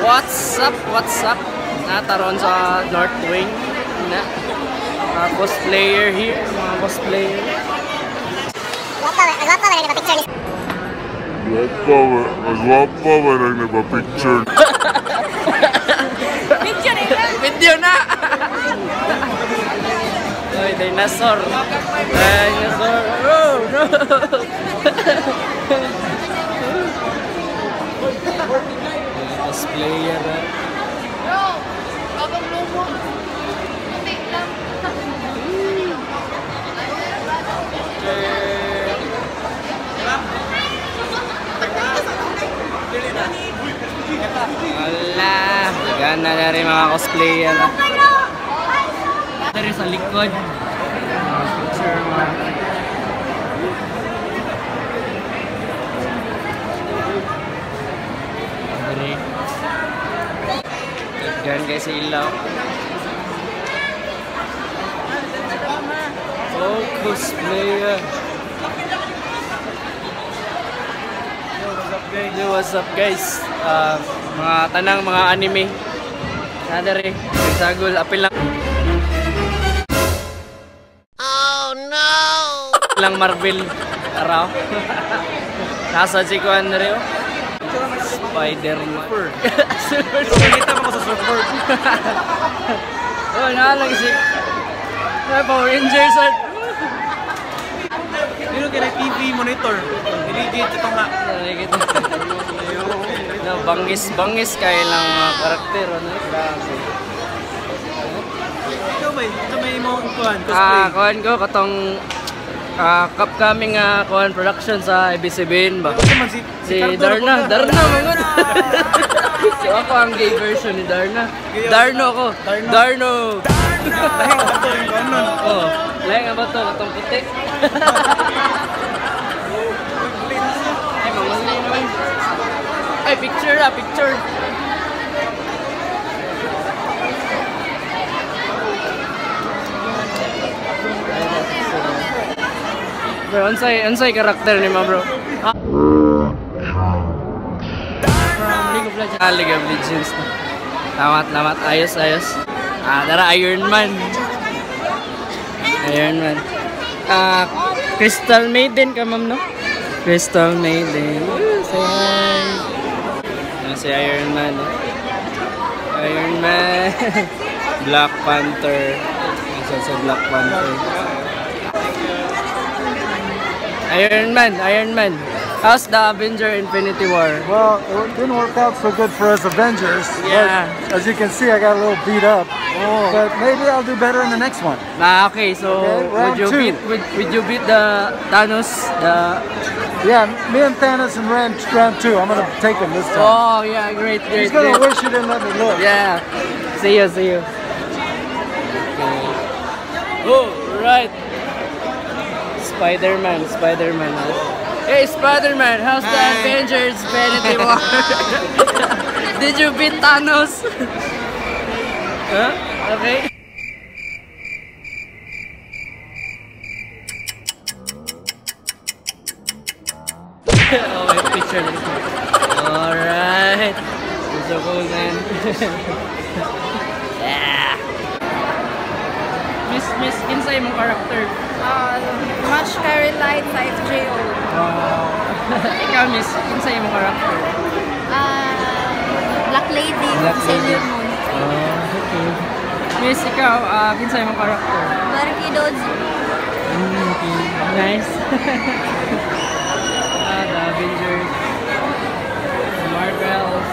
What's up? What's up? Nataron sa North Wing na mga cosplayer here, mga cosplayer. Guwapa ba nagpa-picture ni Guwapa ba nagpa-picture? Picture eh! Video na! Oy, dinosaur. Dinosaur. Oh, no. Cosplayer. Ah. Bro, bagong lumo. Puti lang. Wala. Gana na rin mga cosplayer. Dari sa likod. Mga picture mga. Dari. Daghan kay sa ilaw. Oh, cosplayer. Yo, what's up, guys? Mga tanang mga anime. Nadari, sagol, apil lang. Oh no! Lang Marvel araw. Nasa si Kuan na rin, oh. Spider-Man. Super. Kita mo ko sa surfboard. Oh, naalang si na Power Rangers. Ah. Dilo kay TV monitor. Dili ito nga. No, bangis bangis kay lang mga karakter ano. Grabe. Ikaw may imong kuan cosplay. Ah, kuan ko katong upcoming kuan production sa ABS-CBN ba. Ito man si Si Cardo Darna, na po. Darna mangun. So ako ang gay version ni Darna. Darno ako. Darno. Darno. Lahi ba to yung kuan nun? Oh, lahi nga ba to katong puti? Ay, mamali naman. Ay, picture ah, picture. Bro, unsay karakter ni ma, bro? Ah. From League of Legends. Ah, League of Legends. Lamat, lamat. Ayos, ayos. Ah, tara, Iron Man. Iron Man. Ah, Crystal Maiden ka, ma'am, no? Crystal Maiden. Say hi. Ano si Iron Man, eh? Iron Man. Black Panther. Asa sa Black Panther? Iron Man, Iron Man. How's the Avenger Infinity War? Well, it didn't work out so good for us Avengers. But as you can see, I got a little beat up. Oh. But maybe I'll do better in the next one. Ah, okay, so Okay, would round you two. beat would you beat the Thanos? The Yeah, me and Thanos in round two. I'm gonna take him this time. Oh yeah, great, great, He's gonna great. wish he didn't let me look. Yeah. See you, see you. Okay. Oh, right. Spider-Man, Spider-Man. Hey, Spider-Man, how's the Avengers Infinity War? Did you beat Thanos? Huh? Okay. Okay, picture. Alright. So cool, man. Yeah. Miss, Miss, kinsay mong character? Match Carrie Light sa FJO. Wow. Ikaw, Miss, kinsay mong character? Black Lady Black from Lady. Sailor Moon. Oh, okay. Miss, ikaw, kinsay mong character? Maruki Doji. Okay. Nice. Ah, the Avengers. The Marvels.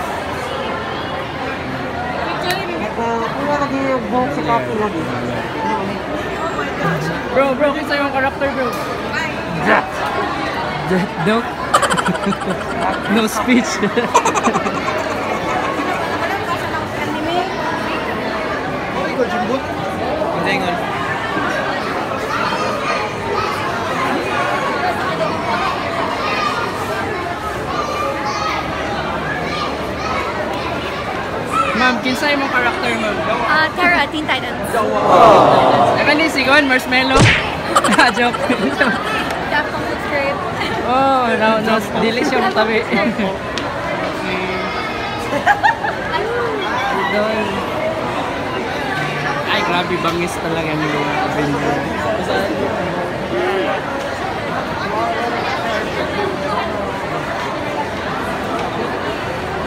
Bro, bro, kinsa yung character, bro? Death. Death Note. No speech. Hindi ngon. Ma'am, kinsa imong character, ma'am? Tara, Teen Titans. Ay, kani si Gon, Marshmallow. Joke. Jack from the script. Oh, no, no, dili siya matabi. Grabe, bangis talaga ni mga Avenger.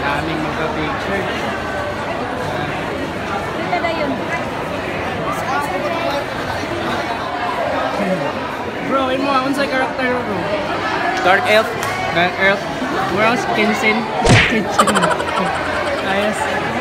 Daming magpa-picture. Dito na yun. Bro, imo unsay karakter bro? Dark Elf. Dark Earth. Where else? Kenshin. Kenshin. Ayos.